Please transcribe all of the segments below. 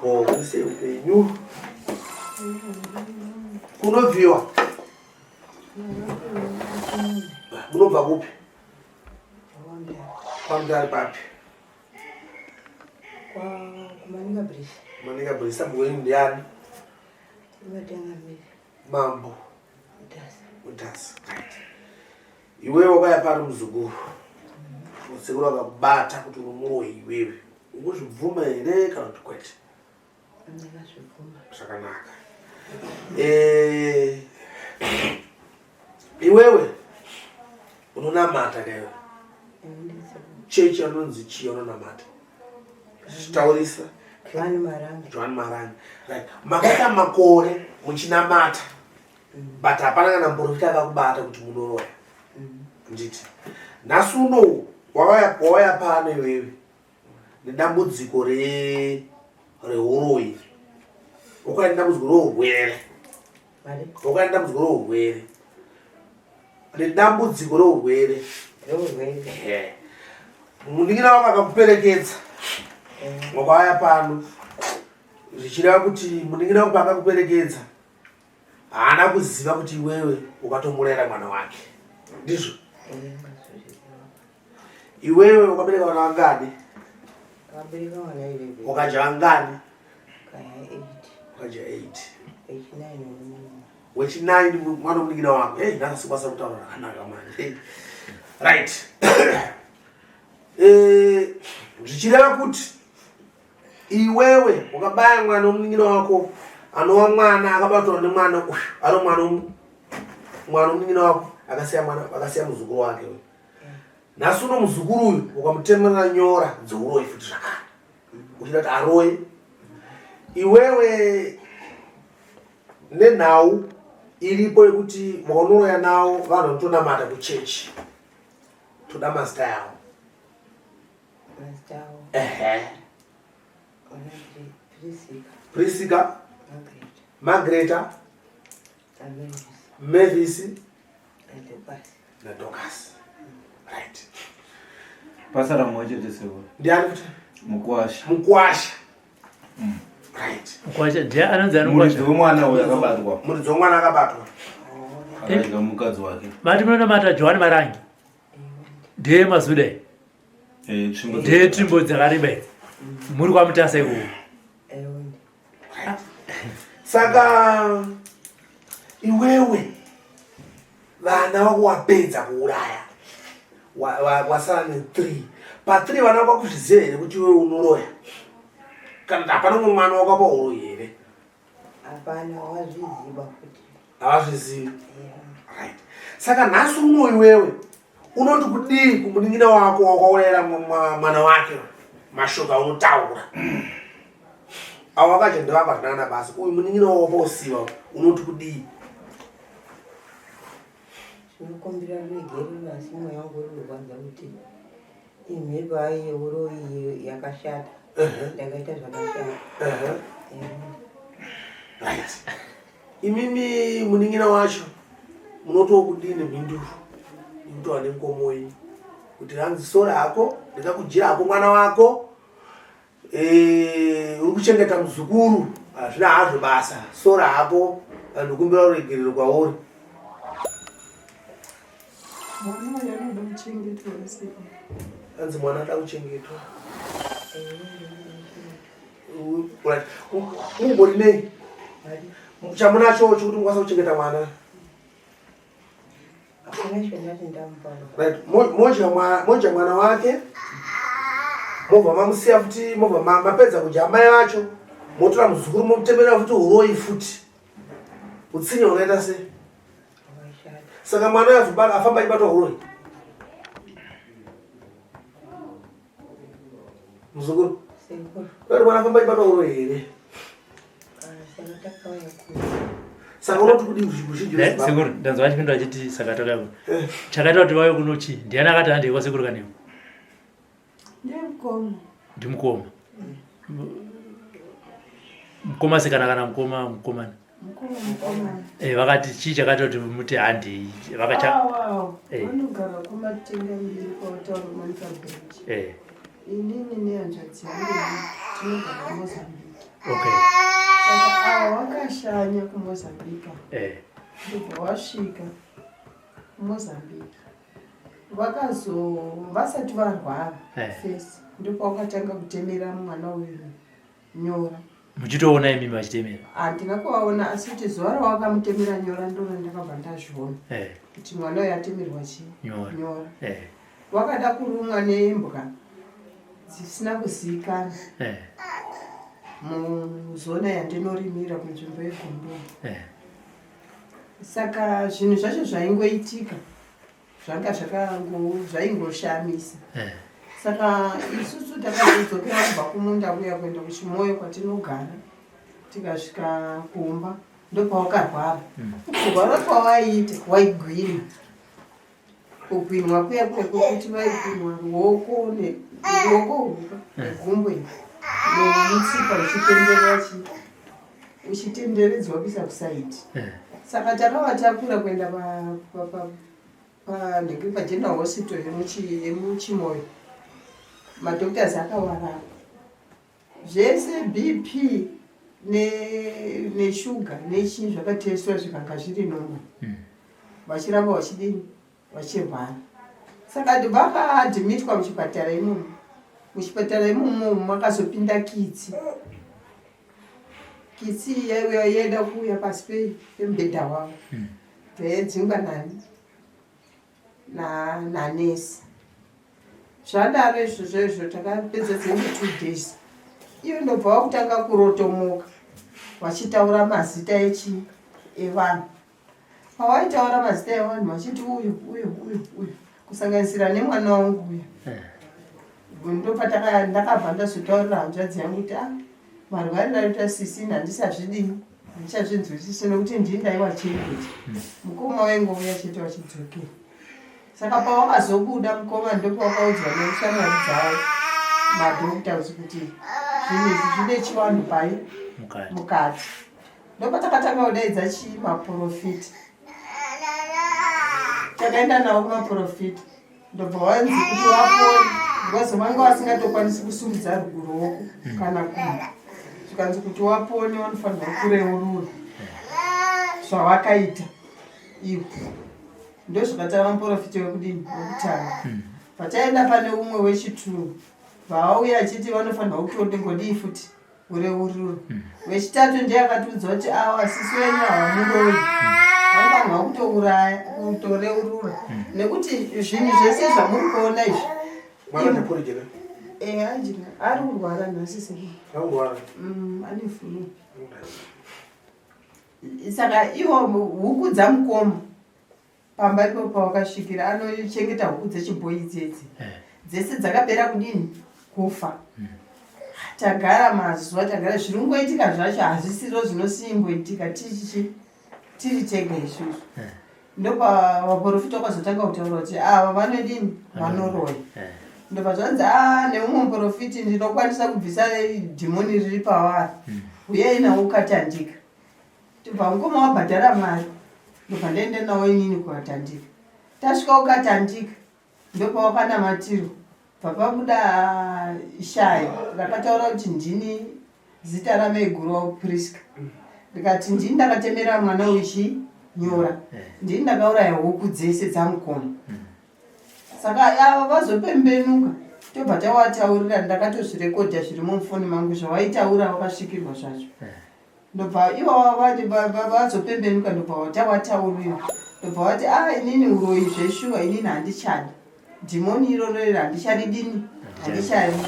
Bo, sei upenyu? Kunobviwa. Munobva kupi? Kwamutare papi? Kumanika Bridge. Kumanika Bridge. Sabhuku wenyu ndiani? Mambo. Mutasa. Right. Iwewe wakauya pano muzukuru. Sekuru vakakubata kuti uri muroyi iwewe. Ukuzvibvuma here kana kuti kwete? Ndakazvibvuma. Zvakanaka. Eh, iwewe unonamata ka iwe? Chechi anonzi chii unonamata? Taurisa. Joan Marange. Joan Marange. Right. Makaita makore muchinamata. But hapana kana muprofita akakubata kuti munoroya. Nditi. Nhasi unowu wauya wauya pano iwewe nedambudziko re reuroyi. Ukaenda dambudziko rourwere. Ukaenda dambudziko rourwere. Nedambudziko rourwere. Rourwere. Munin'ina wako akakuperekedza. Wakauya pano zvichireva kuti munin'ina wako paakakuperekedza haana kuziva kuti iwewe ukatomurayira mwana wake ndizvo iwewe ukabereka vana vangani ukadya vangani ukadya 8 wechinine mwana womunin'ina wako hey, nhasi kwasa kutaura zvakanaka manje right eh, zvichireva kuti Iwewe wakabaya mwana wemunin'ina wako anova mwana akabatwa nemwana uyu ano mwana mwana wemunin'ina wako akasiya mwana akasiya muzukuru wake uyu nhasi uno muzukuru uyu ukamutemerera nyora dzeuroyi futi zvakare uchida kuti aroye iwewe nenhau iripo yekuti maunoroya nawo vanhu vanotonamata kuchechi toda mazita yawo Mazita avo. Ehe. Ona Prisca. Prisca. Margaret. Margaret. Mavis. Mavis. Na Dorcas. Na Dorcas. Right. Pasara mumwe chete sekuru. Ndiani futi? Mukwasha. Mukwasha. Right. Mukwasha ndiye anonzi ani mukwasha? Muridzi wemwana uyu akabatwa. Muridzi wemwana akabatwa. Akaita mukadzi wake. Mati munonamata Johani Marangi. Ndiye mazuda. Eh, tsvimbo Ndiye tsvimbo dzakareba idzi. Muri kwaMutasa ikoko. Saka iwewe vana vako wapedza kuuraya wasara ne 3 pa 3 vana vako vakuzviziva here kuti iwewe unoroya kana kuti hapana umwe mwana wakapa uroyi here Hapana wazviziva kuti havazvizivi right saka nhasi uno iwewe unoti kudii kumunin'ina wako wakaurayira mwana wake mashoko aunotaura avo vakadya ndevako hazvina kana basa uyu munin'ina wako wapausiva unoti kudii Tinokumbira ruregerero asi mweya wangu uri kurwadza kuti imhepo ayi yeuroyi yakashata ndakaita zvakashata Right. Imimi munin'ina wacho munotiwo kudini mhinduro ikutowa nenkomo iyi kuti hanzi sori hako ndikakujira hako mwana wako eh, uri kuchengeta muzukuru hazvina hazvo basa sori hako ndikumbira ruregerero kwauri Mwana uyu anoda kuchengetwa sei? Hanzi mwana anoda kuchengetwa. Mumbori nei? Chamunacho chokuti mukwanisa kuchengeta mwana? Right. Moja mwana wake mobva mamusiya futi mobva mapedza kudya amai vacho motora muzukuru momutemerera futi uroyi futi utsinye hwakaita sei saka mwana uyo azobara afamba achibatwa huroyi muzukuru uri mwana afamba achibatwa huroyi here saka unoti kudii ruzhinji sekuru ndanzwa achipindura achiti saka takauya kuno eh. chakaita kuti vauye kuno chii ndiani akati handei kwasekuru kanemo Ndimukoma. Ndimukoma. Mukoma sikana kana mukoma mukomana. Mukoma mukomana. Eh vakati chii chakaita kuti muti handei vakacha. Ah, wow. Eh. Vanogara kumatenga mbiri kwataura Manica Bridge. Eh. Inini nehanzvadzi yangu tinogara Mozambique. Okay. Saka ava wakashanya kuMozambique. Eh. Ndobva wasvika kuMozambique. Vakazo vasati varwara Eh. first ndopawakatanga kutemera mwana uyu nyora. Muchitoona imimi vachitemera? Handina kuvaona asi kuti zuva rawakamutemera nyora ndoro ndakabva ndazviona Eh. kuti mwana uyu atemerwa chii Nyora. nyora. Eh. Wakada kurumwa nembwa dzisina kuzivikanwa Eh. muzona yandinorimira kunzvimbo yeGondoro. Eh. Saka zvinhu zvacho zvaingoitika zvanga zvakango zvaingoshamisa. Eh. Saka isusu takazodzokera kubva kumunda kuya kuenda kuChimoyo kwatinogara tikasvika kumba ndopawakarwara. Kurwara kwawaiita waigwina. Kugwinwa kuya kuya kwekuti vaigwinwa ruoko neruoko urwu negumbo iri nemutsipa uchitenderera uchitenderedzwa kuisa kusaidi. Eh. Saka takavatakura kuenda panhenge paGeneral Hospital yemuChimoyo. Madoctors akawarapa zvese BP neshuga nechii zvakatestwa zvikanga zviri normal. Vachiramba vachidini vachirwara. Saka vakaadhimitwa muchipatara imomo. Muchipatara imomo makazopinda kitsi. Kitsi iyi yaiuya yaida kuuya pasi pemubhedha wavo. Yaidzingwa nani nanesi. Zvadaro izvozvo izvo takapedza dzinenge 2 days. Iyo ndobva vakutanga kurotomoka vachitaura mazita echi evanhu. Pavaitaura mazita evanhu vachiti uyu uyu uyu uyu kusanganisira nemwana wangu uya. Ndopataka ndakabva ndazotaurira hanzvadzi yangu kuti ah marwariro aita sisi handisazvidini handichazvinzwisisi nekuti ndini ndaivachengeta. Mukoma waingouya chete vachidzokera. Saka pawakazobuda mukoma ndopawakaudzwa neshamwari dzavo madoctors kuti zvinhu izvi zvine chivanhu pai Mukati. mukati. Ndopatakatanga kudaidza chii maprofita. Takaenda navo kumaprofita ndobva wanzi kuti wapone because vanga vasingatokwanisi kusumudza ruoko kana kumba. Zvikanzi kuti wapone vanofanirwa kureurura zvawakaita ivo. Ndozvakataura muprofita wekudini wekutanga. Pataenda pane umwe wechituru vauya achiti vanofanirwa kutongodii futi kureurura. Wechitatu ndiye akatiudza kuti awa sisi wenyu havamuroyi. Vanofanirwa kutouraya kutoreurura nekuti zvinhu zvese zvamuri kuona izvi. Mwana neporridge ne? Eh, anjina ari kurwara nhasi sei? Ari kurwara. Ane flu. Saka iwo huku dzamukoma pamba ipo pawakasvikira anochengeta huku dzechibhoyi dzedzi. Dzese dzakapera kudini? Kufa. Tagara mazuva tagara zviri kungoitika zvacho hazvisiro zvinosimboitika tichichi tiri tega isusu. Ndopa vaprofita vakazotanga kutaura kuti ava vanodini vanoroya. Ndobva zvanzi a neumwe muprofiti ndinokwanisa kubvisa dhimoni riri pavari. Uyai nawo ukatandika. Tobva mukoma wabhadhara mari. Ndobva ndaenda nawo inini kukatandika. Tasvika ukatandika ndopawakanamatirwa. Bva pabuda shaya rakataura kuti ndini zita ramaiguru waPriska. Ndikati ndini ndakatemera mwana uchi nyora. Ndini ndakauraya huku dzese dzamukoma. Saka ava vazopembenuka tobva tawataurira ndakatozvirekodha zviri mumufoni mangu zvawaitaura wakasvikirwa zvacho. Ndobva ivo vazopembenuka ndobva tawataurira. Ndobva vati ah inini uroyi zveshuwa inini handichadi. Dhimoni iroro iri handicharidini handicharidi.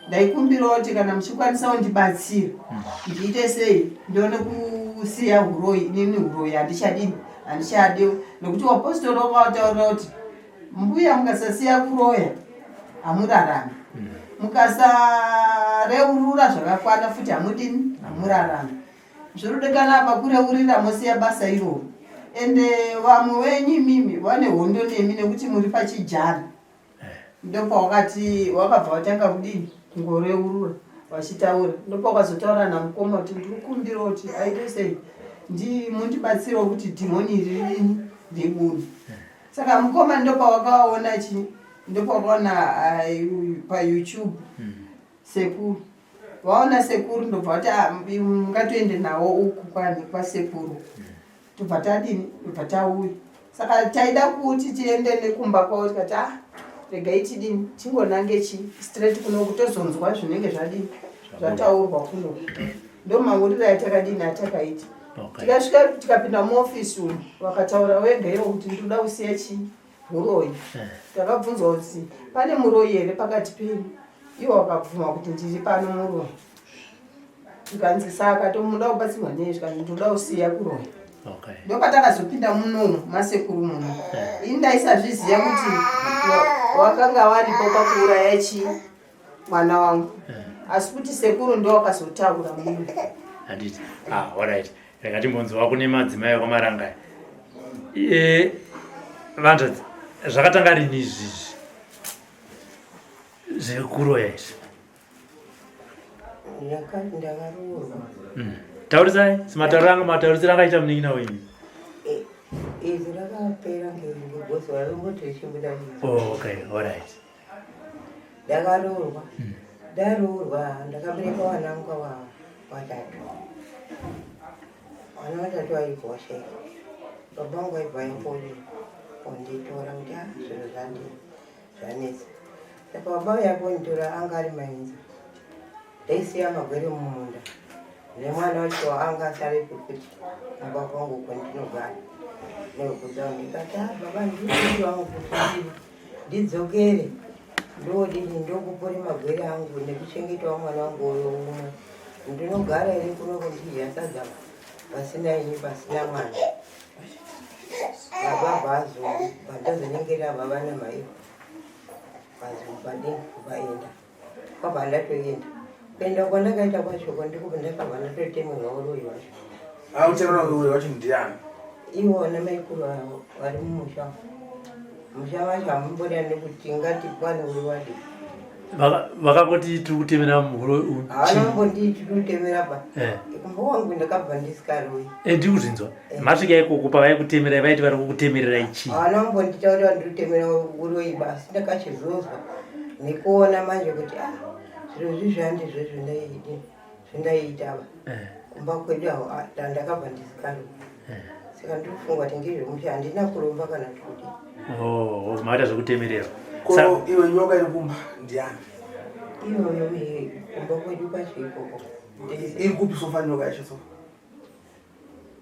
Ndaikumbirawo kuti kana muchikwanisa kundibatsira ndiite sei ndione kusiya uroyi inini uroyi handichadini handichadi nekuti vapostori vakataurira kuti mbuya mukasasiya kuroya hamurarami. Mukasareurura zvakakwana futi hamudini hamurarami. Zvinodikana apa kureurira mosiya basa iroro. Ende vamwe venyu imimi vane hondo nemi nekuti muri pachijana. Ndopawakati wakabva watanga kudini kungoreurura vachitaura. Ndopawakazotaura namukoma kuti ndiri kukumbira kuti aite sei mundibatsirewo kuti dhimoni iri ridini ribude. Saka mukoma ndopawakaona chi ndopawakaona paYouTube sekuru. Vaona sekuru ndobva vati ah, ngatoende nawo uku kwani kwasekuru. Tobva tadini? Tobva tauya. Saka taida kuti tiende nekumba kwavo tikati ah regai tidini tingonange chi straight kunoku tozonzwa zvinenge zvadini zvataurwa kunoku. Ndomauriro atakadini atakaita. Okay. Tikasvika tikapinda muofisi umu vakataura wega ivo kuti ndinoda kusiya chii huroyi. Eh. Takabvunzwa kuti pane muroyi here pakati penyu, ivo vakabvuma kuti ndiri pano muroyi. Tikanzi saka tomuda kubatsirwa nei, zvikanzi ndinoda kusiya kuroya. Okay. Ndopatakazopinda munomu masekuru muno. Eh. Ini ndaisazviziva kuti wakanga waripo pakuuraya chii mwana wangu. Eh. Asi kuti sekuru ndo wakazotaura muno. Handiti. Ah, alright. Rega timbonzwa kune madzimai ekwaMaranga. Eh, vanzvadzi, zvakatanga rini izvizvi zvekuroya izvi? Ndakaroorwa. Taurisai, simatauriro anga mataurisiro akaita munin'ina wenyu. Izwi rakapera ngegosora romboti richibuda. Oh, okay, alright. Ndakaroorwa. Ndaroorwa ndakabereka vana vangu vatatu. Vana vatatu vaibva washaika. Baba vangu vaibva vaipoli konditora kuti ah zviro zvandi zvanetsa. Saka baba vaya konditora anga ari mainza. Ndaisiya magwere mumunda. Nemwana wacho anga asaripo futi kumba kwangu kwandinogara. Nekudza ndikati ah baba ndiri wangu kuti ndidzokere ndodini ndokupore magwere angu nekuchengetawo mwana wangu uyo umwe ndinogara here kuno kundidya sadza pasina ini pasina mwana baba bvazo bvandazonyengerera baba namai vazobva vaenda kwabva ndatoenda kuenda kwandakaita kwachoko ndiko ndakabva ndatotemerwa uroyi wacho. Autemerwa uroyi wacho ndiani? Ivo vana maikuru avo vari mumusha. Musha wacho hamumbori nekuti ngati kwane uri wadi. Vakangoti tiri kutemera muhuro. Havana kumbonditi tiri kutemera ba. Eh. Kumba kwangu ndakabva ndisikaroyi. Eh, ndiri kuzvinzwa. Eh. Masvika ikoko pavaikutemerai vaiti vari kukutemererai chii? Havana kumbonditaurira ndiri kutemera uroyi basi ndakachizozwa nekuona manje kuti ah zviro izvi zvandizvo zvandaiita ba. Eh. Kumba kwedu ndakabva ndisikaroyi. Eh. Saka ndiri kufunga kuti ngezvemusha handina kuromba kana kuti. Oh, maita zvekutemererwa. Ko iwe nyoka iri kumba ndiani? Iyoyo kumba kwedu kwacho ikoko. Iri kupi sofa nyoka yacho sofa?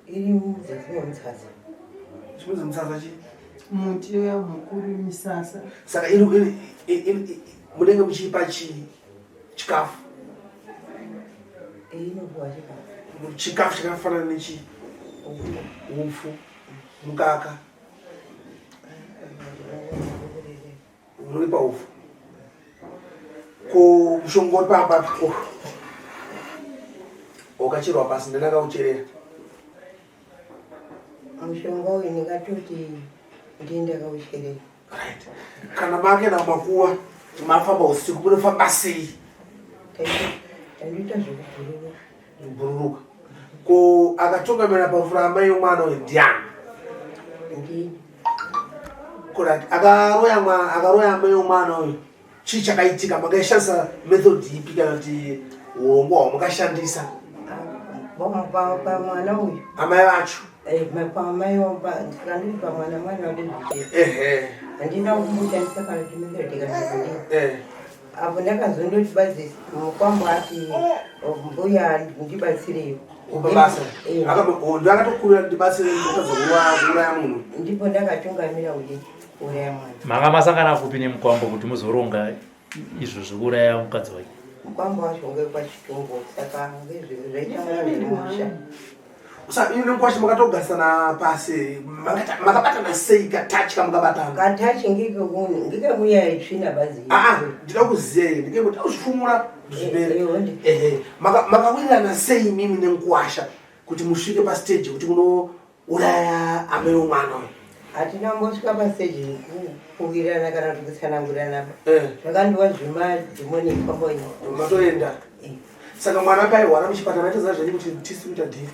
Iri muzasi memutsasa. Chimunzi mutsasa chii? Muti uya mukuru misasa. Saka iri munenge muchiipa chii? Chikafu. Inopuwa chikafu. Chikafu chakafanana nechii? Upfu, mukaka. Unoripa upfu. Ko mushonga uri pamba oh. Wakacherwa pasi ndakaucherera. Mushonga uyu ndingatoti ndiye ndakaucherera. Right. Kana make na makuwa mafamba usiku munofamba sei? Tandoita zvekubhururuka. Kubhururuka. Ko akatungamira parufu raamai womwana uyu ndiani? Ndini. Correct. Akaroya mwana, akaroya amai womwana uyu. Chii chakaitika? Makaishandisa method ipi kana kuti urongwa hwamakashandisa? Pamwana uyu. Amai vacho. Pamai ndiri pamwana mwana wade zvichera. Ehe. Handina kumboshandisa kana kuti method kana kudii. Eh. Apo ndakazondoti badzi mukwambo ati mbuya ndibatsireiwo. Kupa basa. Eh. Ndo akatokurira ndibatsire ndotadza kuuraya munhu. Ndipo ndakatungamira kuti kuuraya mwana. Manga masangana kupi nemukwambo kuti muzoronga izvo zvekuuraya mukadzi wake? Mukwambo wacho unge kwachitungo saka ngezvaitanga zvemusha. Saka ine mukwasha makatogarisana pasi makabatana sei katachi kamukabatana? Katachi ngekekuya itsvina bazi. Ah, ndida kuziva here ndikekuti uzvifumura zvipere. Ehe, makawirirana sei imimi nemukwasha kuti musvike pastage kuti munouraya amai womwana uyu? Hatina kumbosvika pastage kuwirirana kana kuti kutsanangurana. Zvakandiwa zvemadhimoni kwambonya. Matoenda. Saka mwana pairwara muchipatara maitoziva zvenyu kuti tisi kuita dhiri?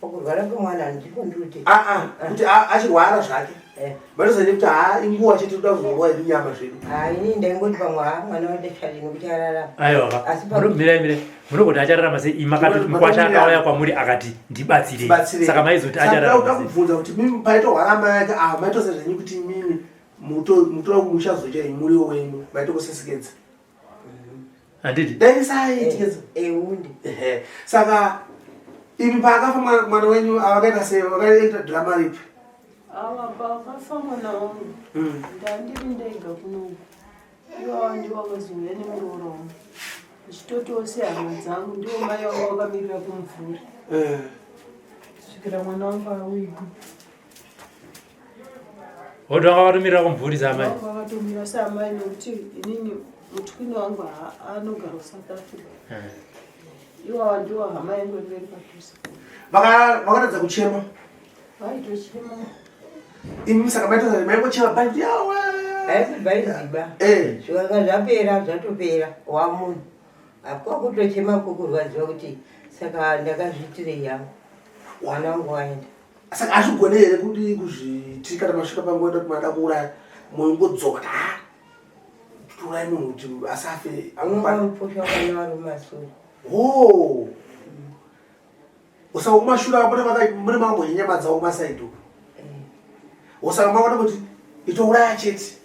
Pakurwara kwemwana handiko ndikuti. Ah, ah, kuti achirwara zvake. Eh. Maitoziva kuti haa inguva chete toda kuzorwa hedu nyama zvedu. Ah, ini ndaingoti pamwe haa mwana wadechadini kuti ararama. Aiwa Asi pa- mirai mirai munogoti achararama sei imi makatoti mukwasha akauya kwamuri akati ndibatsirei Batsirei. saka maizoti Saka achararama uda sei kubvunza kuti mimi paitohwara mai ake ah maitoziva zvenyu kuti mimi mutora muchazodya henyu muriwo wenyu maitokusesekedza. Handiti? Dai saitikeza. Eundi. Ehe. Saka imi paakafa mwana wenyu avakaita sei vakaita drama ripi? Ava pakafa mwana wangu ndandiri ndega kunoku. Ivava ndivo vakazouya nemuroora wangu. Ndichitotiwo sehama dzangu ndivo mai vangu vakamirira kumumvuri kusvikira mwana wangu awigwa. Woti vanga vatomirira kumvuri saamai? Vangu vakatomira saamai nokuti inini mutwini wangu anogara kuSouth Africa. Ivava ndivo hama yangu iri padhuze. Vakaratidza kuchema. Vaitochema. Imi saka maitoza maingochema but yawe. Haisi bhaiziba. Zvikanga zvapera zvatopera wamunhu. Hakuwa kutochema kwokurwadziwa kuti saka ndakazviitirei yangu. Mwana wangu waenda. Saka hazvigone here kuti kuzviti kana masvika panguva yekuti mada kuuraya moyo ungodzoka kuti ha touraya munhu kuti asafe. Unongaposha mwana wari mumasure. Ho. Usaka kumashure apo mune makambonyenyama madzawo kumasaidi uko. Usaka maona kuti itouraya chete.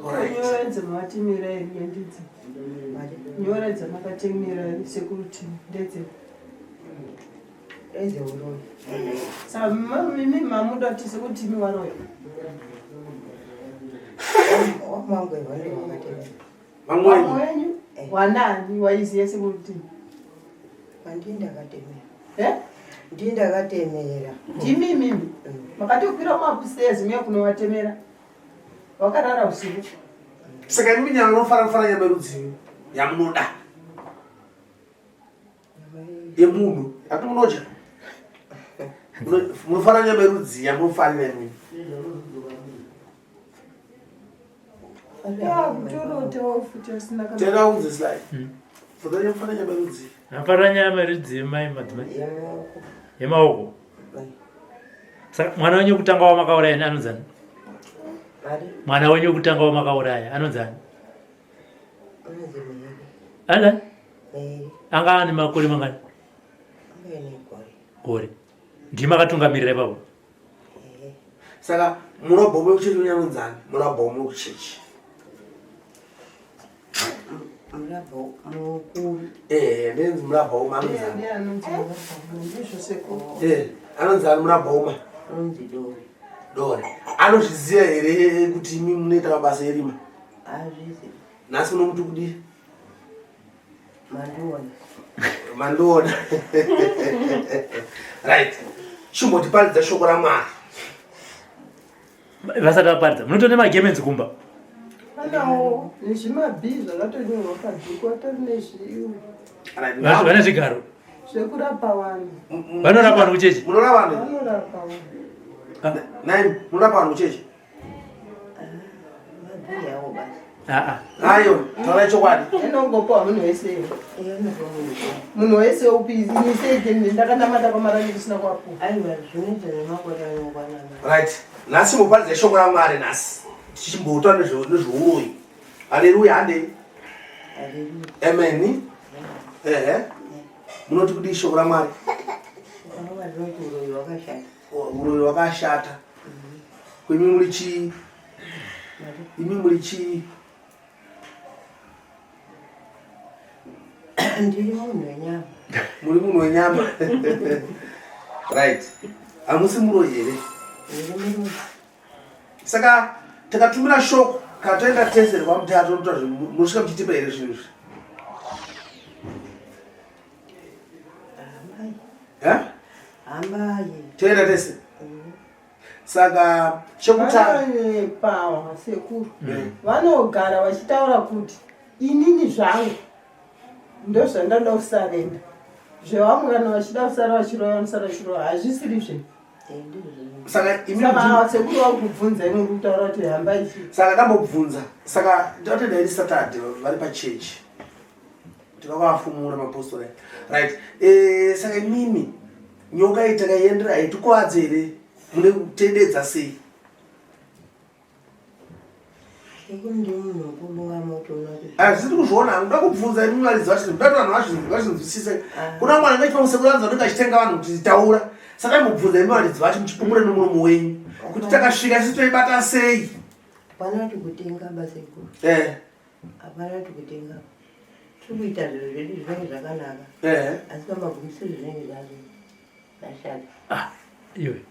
Alright. Nyora dzamakatemera here ndidzi? Nyora dzamakatemera sekuti ndedze. Ezeuroyi. Saka mimi mamuda kuti sekuti imi varoyi. Wamangu evanhu vakatemera. Vamweni. Vamwe wenyu wanani waiziya sekuti? Mandii ndakatemera. Eh? Ndii ndakatemera. Ndimi imimi. Makatokwira mapusezi muya kunovatemera. Vakarara usiku. Saka imi nyama inofara kufara nyama yerudzii yamunoda yemunhu ati munodya munofara nyama yerudzii yamunofarira imi. Kutorotawo futi asina kana. Tenda unze slide. Fodza nyama nyama yerudzii. Anofarira nyama yerudzii mai madzimai? Yemaoko. Yemaoko. Saka mwana wenyu wekutanga wamakauraya anonzani? Mari. Mwana wenyu wekutanga wamakauraya anonzani? Unonzi Mary. Anonzani? Mary. Anga ane makore mangani? Anga ane gore. Gore. Ndimi makatungamirira ipapo. Saka murabhomo wekuchechi wenyu anonzani? Murabhomo wekuchechi. Murabho mukuru. Eh, ndenzi murabhoma anonzani? Ndiye anonzi murabhoma, ndizvo sekuru. Eh, anonzani murabhoma? Unonzi Dore. Dore. Anozviziva here kuti imi munoita mabasa erima? Azvizi. Nhasi unomuti kudii? Mandiona. Mandiona. Right. Chimbotiparidza shoko raMwari. Vasati vaparidza. Munotone magemenzi kumba. Panawo nezvimabhii zvakatonyorwa padhuku atori nezviu. Vane zvigaro. Zvekurapa vanhu. Vanorapa vanhu kuchechi? Munorapa vanhu? Vanorapa vanhu. Nai, munorapa vanhu kuchechi? Mabhii awo basi. Aa. Ayo, taurai chokwadi. Inongopiwa munhu wese. Munhu wese upi niseke ndakanamata pamarangi ndisina kuapuwa. Aiwa zvinoita nemakore anokwana. Right. Nhasi muparidza shoko raMwari nhasi. Tichimbotaura nezveuroyi. Haleluya, handei. Haleluya. Amen. Ehe. Munoti kudii shoko raMwari? Shoko raMwari rinoti uroyi hwakashata. Uroyi hwakashata. Imi muri chii? Imi muri chii? Ndiri munhu wenyama. Muri munhu wenyama. Right. Hamusi muroyi here? Ndiri muroyi. Saka takatumira shoko kana toenda tese kwamutatu tonoita zvinhu munosvika muchitipa here zvinhu izvi? Hambai. Eh? Hambai. Toenda tese. Saka chekutanga Vanonyepawa sekuru. Vanogara vachitaura kuti inini zvangu ndozvandanoda kusarenda. Zvevamwe kana vachida kusara vachirova vanosara vachirova hazvisiri zve. Saka imi Saka sekuru vakubvunza imi muri kutaura kuti hambai chii. Saka ndambobvunza. Saka ndinotenda iri Saturday vari pachechi. Tinokavafumura mapostori aya. Right. Saka imimi nyoka iyi takaiendera haitikuvadze here? Mune kutendedza sei? Hazvisi kuzviona, ndoda kubvunza imi varidzi vacho, ndoda kuti vanhu vazvinzwisise. Ah. Kuna mwana anenge achipa sekuru anzi anenge achitenga vanhu kuti taura. Saka imubvunza imi varidzi vacho muchipumure nomuromo wenyu kuti takasvika isu toibata sei? Hapana kuti kutenga basekuru. Eh. Hapana kuti kutenga. Tiri kuita zviro zvedu zvinenge zvakanaka. Eh. Asi pamagumisiro zvinenge zvazvo zvashata. Ah, iwe.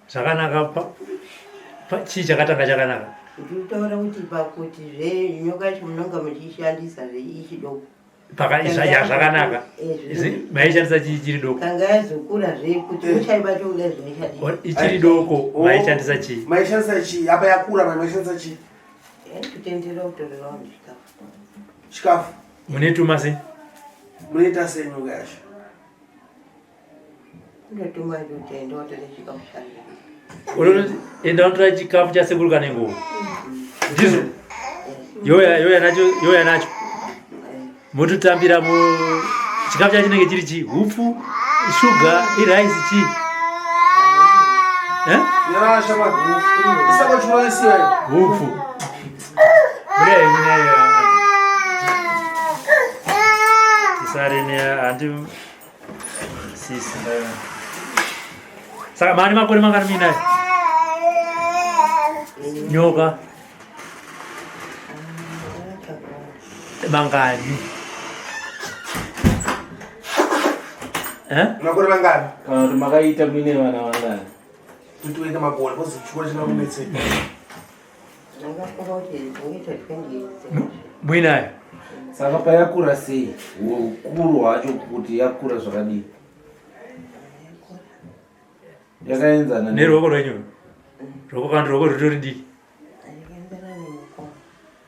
Zvakanaka chii chakatanga chakanaka? Ndikutaura kuti pakuti zvenyoka yacho munonga muchiishandisa zveichidoko. Zvakanaka. Eh, Maishandisa chii chiri doko? Kanga yazokura zve kuti eh. muchaibata kudai zvaishandisa. Ichiri doko oh. maishandisa chii? Maishandisa chii? Apa yakura maishandisa chii? Kutendera kutorera vanhu chikafu. Chikafu. Munetuma sei? Munoita sei nyoka yacho? Ndotuma kuti enda utore chikafu changu. Unoti enda unotora chikafu chasekuru Kanengo. Ndizvo. Yoya yoya nacho yoya nacho. Mototambira mu chikafu chacho chinenge chiri chii? Hupfu, shuga, irice chii? Eh? Nyarara shamwari. Isakochura isiwe. Hupfu. Buda yenyu Tisare ne handi sisi. Saka mani makore mangani muinayo? Nyoka. Mangani? Eh? Makore mangani? Kana kuti makaita muine vana vangani? Kuti makore, because chikoro china kunetseka. Muinayo. Saka payakura sei? Ukuru hwacho kuti yakura zvakadii? Yakaenzana neruoko rwenyu. Ruoko kana ruoko rutori diki.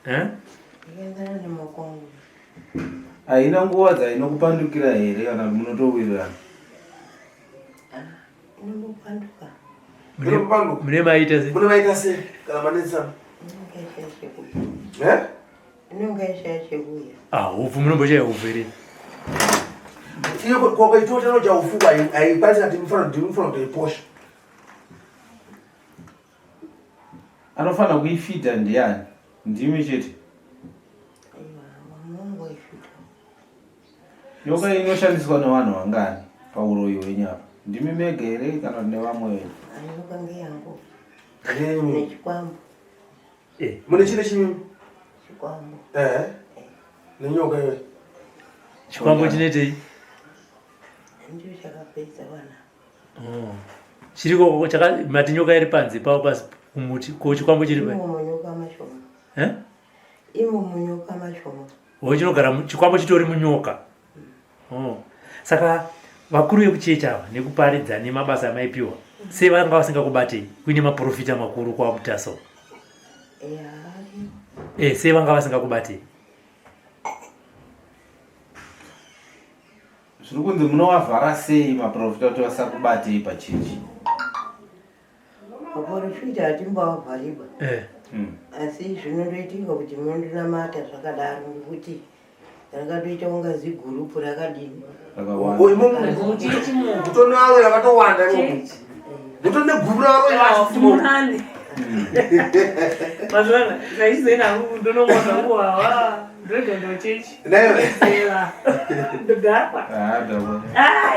Eh? Haina nguva dzainokupandukira here kana munotowirirana? Inopanduka. Inopanduka. Mune maita sei? Mune maita sei kana manetsana? Eh? Inonga ishaya chekuya. Ah, hupfu munombochaya hupfu here? Iyo kwakaitwa tanoja hupfu haikwanisi kati mufana kuti mufana kutoiposha. Anofanira kuifidha ndiani? Ndimi chete. Nyoka inoshandiswa nevanhu vangani pauroyi hwenyu apa? Ndimi mega here kana kuti nevamwe venyu? Nyoka ngeyangu. Nechikwambo. Eh. Mune chine chimwe? Chikwambo. Eh. Nenyoka iyoyo. Chikwambo chinoitei? Ndicho chakapedza vana. Oh. Chiriko chaka mati nyoka iri panze pawo pasi kumuti ko chikwambo chiri pai? Imo munyoka mashoma. Eh? Imo munyoka mashoma. Oh, chinogara chikwambo chitori munyoka. Oh. Saka vakuru vekuchechi ava nekuparidza nemabasa amaipiwa sei vanga vasingakubatei kuine maprofita makuru kwaMutasa eh, sei vanga vasingakubatei Zviri kunzi munovavhara sei maprofita kuti vasakubatei pachechi? Maprofita hatimbavavhariba eh. Asi zvinondoitika kuti munondonamata zvakadaro nekuti rakatoita kunga zigurupu rakadini. Mutoni varo yakatowanda imomo. Mutoni negurupu ravaro Murani. Mazwana, ndaizoenda hangu ndonomwa zvangu wawa. Ndoenda ndochechi. Ndodhakwa.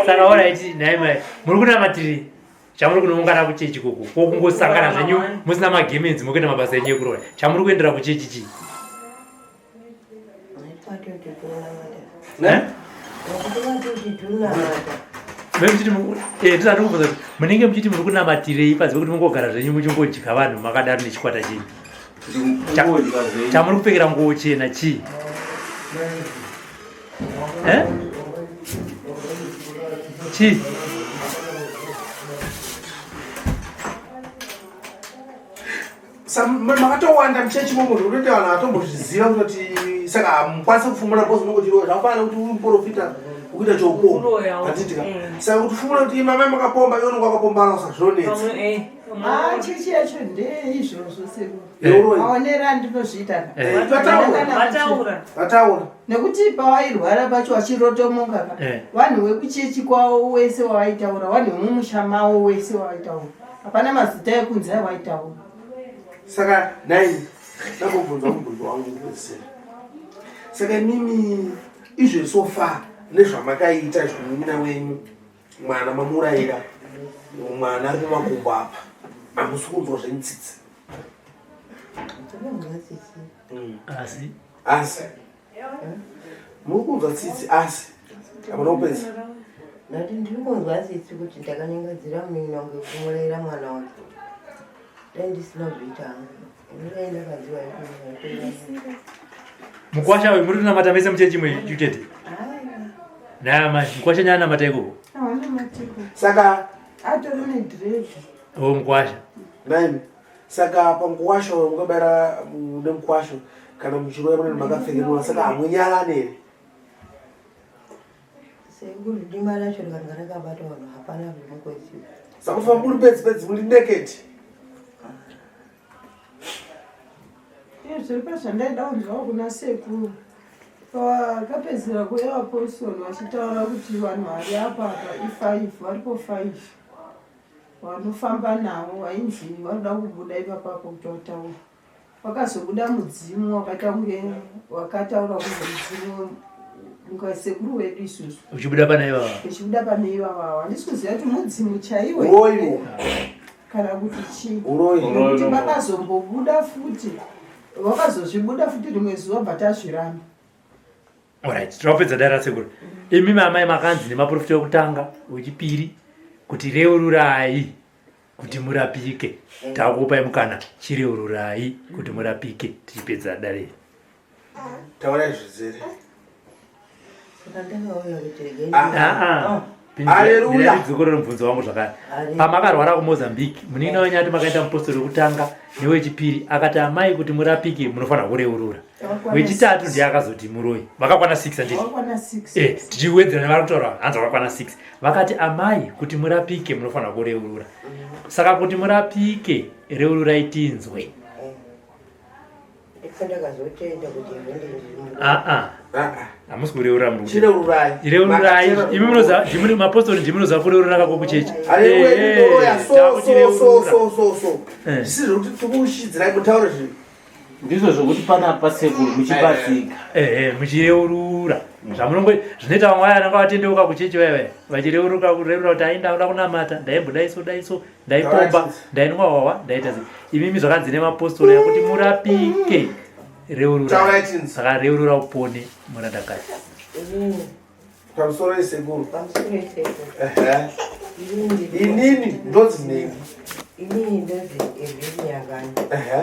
Saka alright, nhai mai. Muri kunamatirei? Chamuri kunoungana kuchechi koko. Ko kungosangana zvenyu musina magemenzi mokuenda mabasa enyu ekuroya. Chamuri kuendera kuchechi chii? Eh? Ndisati kubvunza kuti munenge muchiti muri kunamatirei panze pekuti mungogara zvenyu muchingodya vanhu makadaro nechikwata chenyu. Chamuri kupfekera nguo chena chii? Eh? Chii? Makatowanda muchechi momo zvekuti vanhu vatombozviziva kutoti saka hamukwanisi kufumura because unongoti iwe zvakafanana nekuti uri muprofita ukuita choupomba handitika saka kuti fumura kuti mama makapomba iwe unonge wakapombana saka zvinonetsa. Ah, chechi yacho ndeizvozvo Yeuroyi. Maonero andinozviita ka. Vataura. Vataura. Nekuti pawairwara pacho wachirotomoka ka. Vanhu vekuchechi kwavo wese wawaitaura, vanhu vemumusha mavo wese wawaitaura. Hapana mazita ekunze awaitaura. Saka nhai ndambobvunza mubvunzo wangu kupedzisira. Saka imimi izve so far nezvamakaita izvo munin'ina wenyu mwana mamuurayira mwana ari pamakumbo apa hamusi kunzwa zvenyu tsitsi? Asi Asi muri kunzwa tsitsi asi hamuna kupedza. Ndati ndiri kunzwa tsitsi kuti ndakanyengedzera munin'ina wangu kumurayira mwana wake. Dai ndisina kuzviita hangu. Dai ndakaziva Mukwasha uyu muri kunamata mese muchechi imwe chete? Nhai amai, mukwasha nyaanamata ikoko? Saka atori nedhirezi. O mukwasha. Nhaimi saka pamukwasha uyo mukabaira nemukwasha kana muchiroya munenge makapfekenura saka hamunyarani here? Sekuru dima racho rikanga rakabata vanhu hapana zvinokoziwa. Saka kufamba muri bedzi bedzi muri naked. Iye zviri pazvandaida kunzwawo kuna sekuru pakapedzera kuuya vapostori vachitaura kuti vanhu vari apa apa ifive varipo five vanofamba navo vainzi vanoda kubuda ipapapo kuti vataura wakazobuda mudzimu wakaita kunge wakataura kunge mudzimu kunge sekuru wedu isusu uchibuda pane ivava uchibuda pane ivava handisi kuziva kuti mudzimu chaiwo uroyi kana kuti chii uroyi nekuti vakazombobuda futi vakazozvibuda futi rimwe zuva bva tazviramba. Alright, tinopedza dare rasekuru. Imi mamai makanzi nemaprofita wekutanga, wechipiri kuti reururai kuti murapike. Takupai mukana, chireururai kuti murapike tichipedza dare iri. Taurai zvizere. Saka ndakauya kuti regai Ah. Ah, ah. Hallelujah. Ndidzokorore mubvunzo wangu zvakare. Pamakarwara kuMozambique, munin'ina wenyu ati makaita mupostori wekutanga newechipiri akati amai kuti murapike munofanira kureurura. Wechitatu ndiye akazoti muroyi. Vakakwana 6 handiti? Wakwana 6. Eh, tichiwedzera nevari kutaura hanzi vakakwana 6. Vakati amai kuti murapike munofanira kureurura. Saka kuti murapike reururai tinzwe. Ndipo ndakazotenda kuti hwende ndiri Ah ah. Ah, ah. Hamusi kureurura muri kuti. Chireururai. Reururai. Makatera- Imi munoziva ndimi mapostori ndimi munoziva kureurura kako kuchechi. Haleluya, Eh, eh, ndoroya so so so takuchireurura. so so so. Eh. Zvisiri zvekuti tikushidzirai mutaure zvinhu. Ndizvo zvokuti panapa sekuru muchibatsika. Ehe, muchireurura zvamunongo zvinoita vamwe vaya vanenge vatendeuka kuchechi vaya vaya vachireuruka kureurura kuti ai ndakuda kunamata ndaimbodai so dai so ndaipomba ndainwa hwahwa ndaita sei imimi zvakanzi nemapostori yakuti murapike reurura Taurai chinzi. saka reurura upone murandakadzi Inini Pamusoro yesekuru. pamusoro yesekuru. Ehe. Inini Inini ndonzi nhingi. Inini ndonzi Evhini Nyangani. Ehe.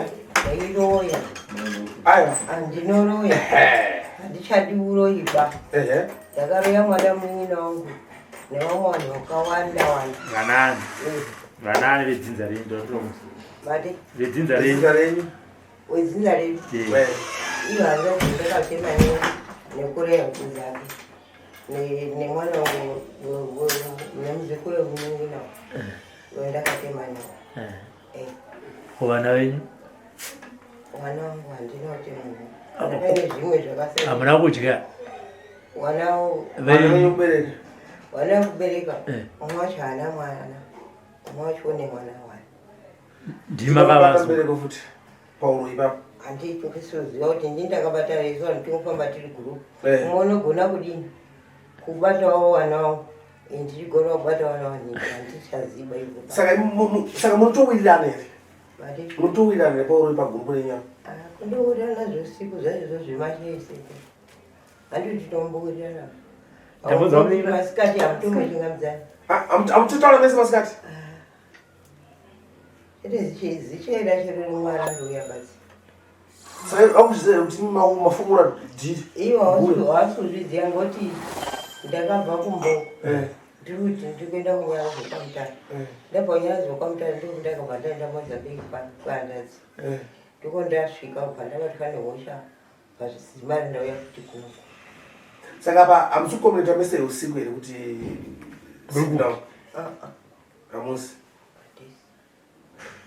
Ndairoya. Aiwa. Andinoroya. Ehe. Handichadi uroyi ba. Ehe. Ndakaroya mwana munin'ina wangu nevamwe vanhu vakawanda wanda. Vanani? Eh. Vanani vedzinza renyu ndatomusa. Mati? Vedzinza renyu. Vedzinza renyu. Wedzinza renyu. Eh. Iyo hanzvadzi ndakatema nekureya huku dzake. Nemwana wangu nemuzukuru wemunin'ina wendakatema nawo. Eh. Eh. Ko vana venyu? Vana vangu handina kutema navo. Pane zvimwe zvakasiyana. Hamuna kudya? Vana Venyu. Kubereka. Vana kubereka. Eh. Umwe wacho haana mwana. Umwe wacho une mwana wani. Ndima Mbereko futi. Pauro ipapo. Handitoziva kuti ndini ndakabata resu vanhu tinofamba tiri gurupu. Eh. Umwe unogona kudini? Kubatawo vana vangu. Ini ndichigona kubata vana vangu handichaziva izvo. Saka saka munotowirirana here? Mati? Munotowirirana here pauro pagurupu renyu? Ah, kundowirirana zveusiku zvaizvo zvemashese. Handiti tinombowirirana. Ndabvunza munin'ina. Masikati hamutombochingamizani. Hamutotaura mese masikati? Chete zichaida chero rimwe arandouya basi. Saka akuzviziva here kuti mafumura dhiri? Iwo hawasi kuzviziva ngoti ndakabva kumboko. Eh. Ndiri kuti ndiri kuenda kuNyaradzo kwaMutare. Eh. Ndabva kuNyaradzo kwaMutare ndiko ndakabva ndaenda Mozambique kwahanzvadzi. Eh. Ndiko ndasvika kubva ndabatwa nehosha pazvizimari ndauya futi kuno. Saka apa hamusi kukomunita mese usiku here kuti sit down? Ah, ah. Hamusi.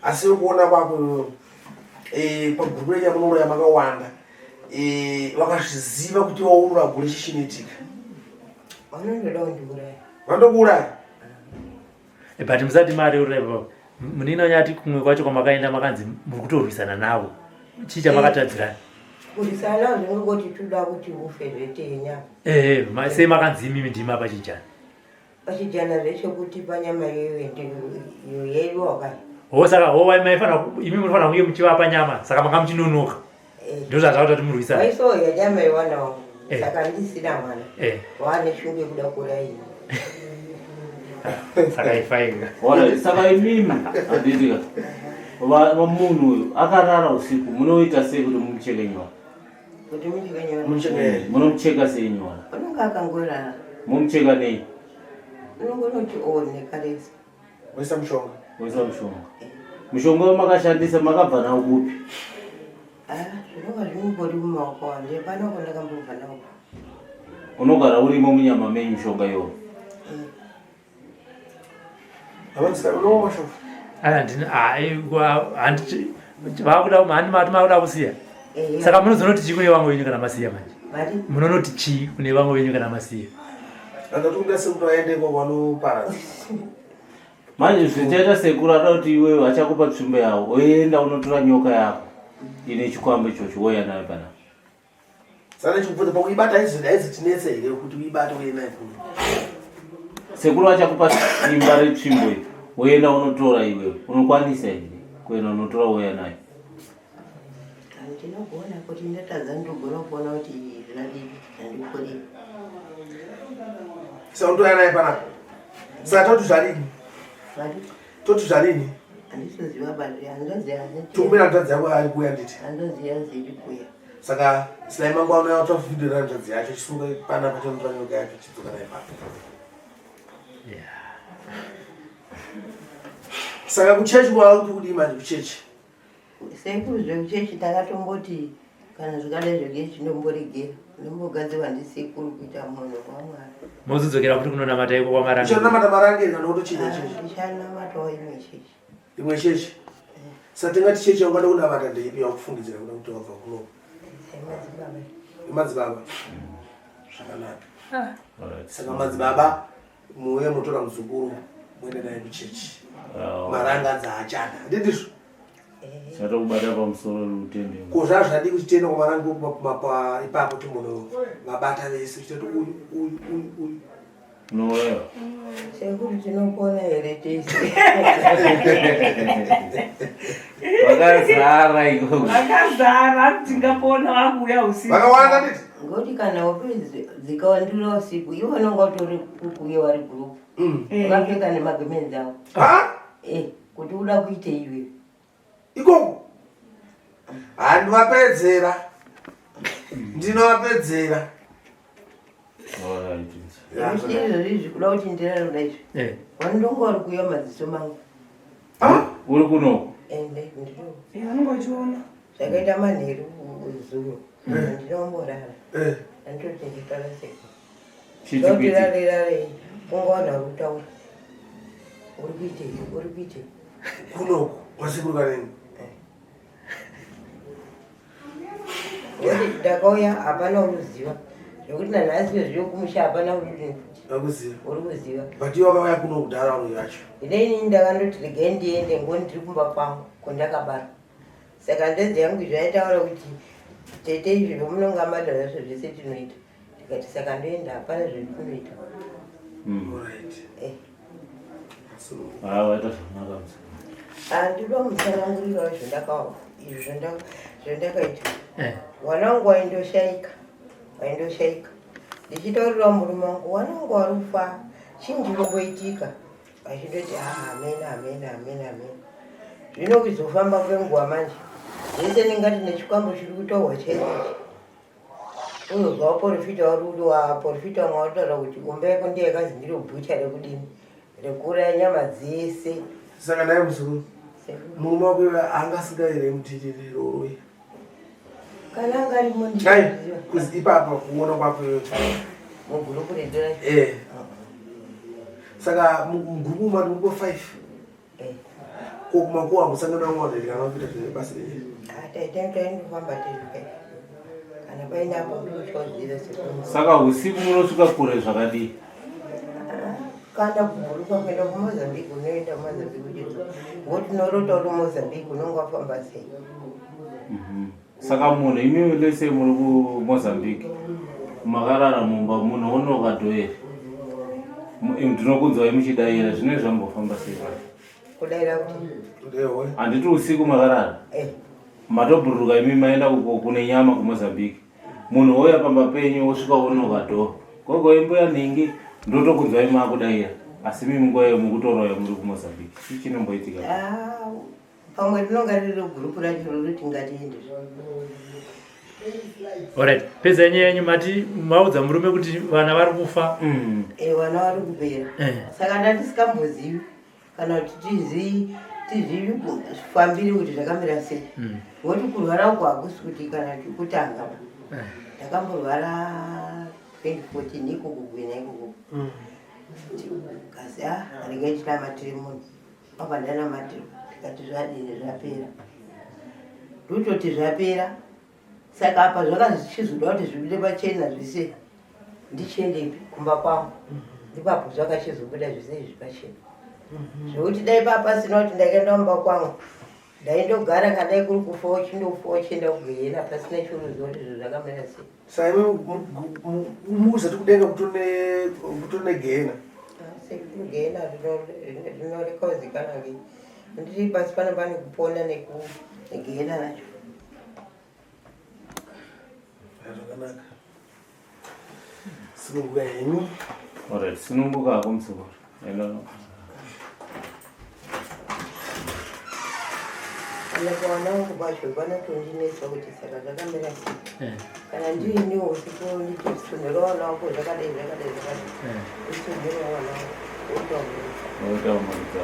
Asi kuona kwako eh, pagurupu renyu munouraya makawanda eh, vakazviziva kuti waurura gure chii chinoitika? Vanondoda kundiuraya. Vanotokuuraya? But musati mareurura ipapo. Munina unyati kumwe kwacho kwamakaenda makanzi muri kutorwisana navo. Chii chamakatadzirana? Kurwisana navo zvinongoti toda kuti ufe zvetenya. Eh, sei makanzi imimi ndimi apachijana? Pachijana zvechekuti panyama iyoyo iyo yaidiwa kai. Ho saka ho wai maifanira imi munofanira kunge muchivapa nyama saka manga muchinonoka. Eh. Ndozvazvakuta kuti murwisane. Waisoya nyama yewana wangu. Eh. Saka ndisina mwana. Eh. Wane shungu yekuda kuuraya ini. Saka ifainga. Alright, saka imimi handitika munhu uyu akarara usiku munoita sei kuti mumucheke nyora? Kuti mucheke nyora. Mucheke. Munomucheka sei nyora? Unonga akangorara. Mumucheka nei? Unongonoti one karesa. Woisa mushonga. Woisa mushonga. Mushonga wamakashandisa makabva nawo kupi? Ah, zvinonga zvingori mumaoko angu. Hapana kwandakambobva nawo. Unogara urimo munyama menyu mushonga iwowo. Handi makuda kusiya. Saka munozonoti chii kune vamwe venyu kana masiya manje? Munonoti chii kune vamwe venyu kana masiya? Andatokuda sekuti vaende ikoko vanoparadza. Manje zvichaita sekuru ada kuti iwewe achakupa tsvimbo yawo oenda unotora nyoka yako ine chikwambo ichocho wouya nayo panapa. Saka chikubvunza pakuibata haizotinetse here kuti uibate uye nayo kuno? Sekuru achakupa simba retsvimbo iyi woenda unotora iwewe unokwanisa here kuenda unotora wouya nayo? Ndinogona kuti ndatadza ndogona kuona kuti zvadii handikorei. Saka unotoya naye panapa. Saka toti zvadini? Toti zvadini? Handisoziva bari handoziva. Tokumbira hanzvadzi yako ari kuuya nditi. Handoziva ziri kuuya. Saka Sly mangwana uya uta video hanzvadzi yacho chisunga panapa chanotora nyoka yacho chidzoka naye pano. Yeah. Saka kuchechi kwauri kudii manje kuchechi? Sekuru zvekuchechi takatomboti kana zvikada zvekuchechi ndomboregera ndombogadzirwa ndisekuru kuita munhu wamwari. Mozodzokera futi kunonamata iko kwamarange. Uchanamata marange kana wotochinja chechi? Ndichanamatawo imwe chechi. Imwe chechi? Saka tingati chechi yaungada kunamata ndeipi yakufungidzira kuda kuti wabva kuno? Madzibaba. Madzibaba. Zvakanaka. Saka madzibaba muuye motora muzukuru muende naye kuchechi. Maranga anzi haachada. Handindizvo? Chatokubata pamusoro rutende. Ko zvazvadii kuti tiende kwamaranga ipapo timbono vabata vese tichitoti uyu uyu uyu uyu. Unouraya. Sekuru tinopona here tese? Vakazara ikoko. Vakazara tingapona vakuuya usiku. Vakawanda nditi? Ngoti kana hope dzikawandira usiku iwe unonga utori kukuye wari group. Vakapfeka nemagemenzi avo. Ha? Eh, kuti uda kuite iwe. Ikoko. Handivapedzera. Ndinovapedzera. Izvozvi izvi kuda kuti ndirarura izvi. Eh. Vanondonga vari kuuya maziso mangu. Uri kuno? Ende ndiro. Eh, vanonga vachiona. Zvakaita manheru zuro. Ndinomborara. Eh. Anditoti nditara seko. Chii Ndoti chikuitika? rare rare kungoona uri kutaura. Uri kuitei? Uri kuitei? Kunoku kwasekuru kanengo. Ngoti ndakauya hapana unoziva. Zvekuti nanhasi zviyo kumusha hapana uri Akuziva. uri kuziva. But iwe wakauya kuno kudhara vanhu yacho. Ine inini ndakandoti regai ndiende ngoni ndiri kumba kwangu kwandakabarwa. Saka ndedzi yangu zvaitaura kuti tete izvi zvomunonga mada zvazvo zvese tinoita. Ndikati saka ndoenda hapana zvendinoita. Alright. Eh. So, Ah, waita zvakanaka muzukuru. Handinoda mutsanangurirawo izvo zvandakaita. Eh. Mwana wangu waindoshaika, waindoshaika. Ndichitaurirawo murume wangu, wana wangu wari kufa, chii chinomboitika? Vachindoti ah, amen, amen, amen, amen. Zvino kuzofamba kwenguva manje, zvese ndingati nechikwambo chiri kutaurwa chaicho ichi. Unozwa waporofita wari kuti waporofita vamwe vanotaura kuti umba yako ndiye yakazi ndiro bhucha rekudini rekuuraya nyama dzese. Saka naye muzukuru. Murume wako iwe anga asingaire mutiriri roroi. Kana anga arimo Dai ndinoziva. kuzi ipapa kuona kwako iwe. Mugurupu redu racho. Eh. Saka mugurupu mari muko 5. Eh. Ko kumakuwa musangana mwana here kana kuita zvebasa renyu. Ah, taita taindofamba tiri kana paine apo ndinochoziva sekuru. Saka usiku munosvika kure zvakadii? Kana kubhuruka kuenda kuMozambique unoenda kuMozambique uchidzoka ngokuti unorota uri Mozambique unonge wafamba sei? Saka munhu imimi lese muri kuMozambique makarara mumba munhu onoka dhoeri ndinokunzwai muchidaira zvinenge zvambofamba sei pacho? Kudaira kuti Ndewe. Handiti usiku makarara eh. Matobhururuka imi maenda uko kune nyama kuMozambique munhu ouya pamba penyu osvika onoka dhoo gogo imbuya nhingi ndotokunzwai makudaira asi mimi nguva iyo mukutoroya muri kuMozambique chii chinomboitika? Ah, pamwe rinonga riri gurupu racho roroti ngatiende. Alright, pedzai nyaya yenyu mati maudza murume kuti vana vari kufa. Eh, vana vari kupera. Saka ndandisikambozivi kana kuti tizvifambire kuti zvakamira sei. Ngokuti kurwara uku hakusi kuti kana kutanga. Ndakamborwara 2014 ikoko kugwina ikoko. Kasi ah, regai tinamatire munhu. Apa ndanamatira tikati zvadini zvapera. Ndototi zvapera. Saka apa zvakachizoda kuti zvibude pachena zvese ndichiendepi kumba kwangu. Ndipapo zvakachizobuda zvese izvi pachena. Zvekuti dai papasina kuti ndakaenda kumba kwangu ndaindogara kana dai kuri kufa uchindofa uchienda kugehena pasina chiunoziva kuti zvinhu zvakamira sei. Saka imi mukuzati kudenga kutone gehena? Sekuru gehena rinoreka kuzikanwa ngei? Ndiri pasi pano pane kupona negehena racho. Zvakanaka. Sununguka henyu. Alright, sununguka hako muzukuru. Enda. Kana kuwana wangu kwacho panotondinetsa kuti saka zvakamira sei. Kana ndiiniwo usiku ndichisunhura wana wako zvakadai zvakadai zvakadai. Uchisunhura wana wako wotaurisa. Wotaurisa.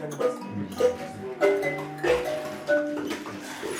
Kana basa.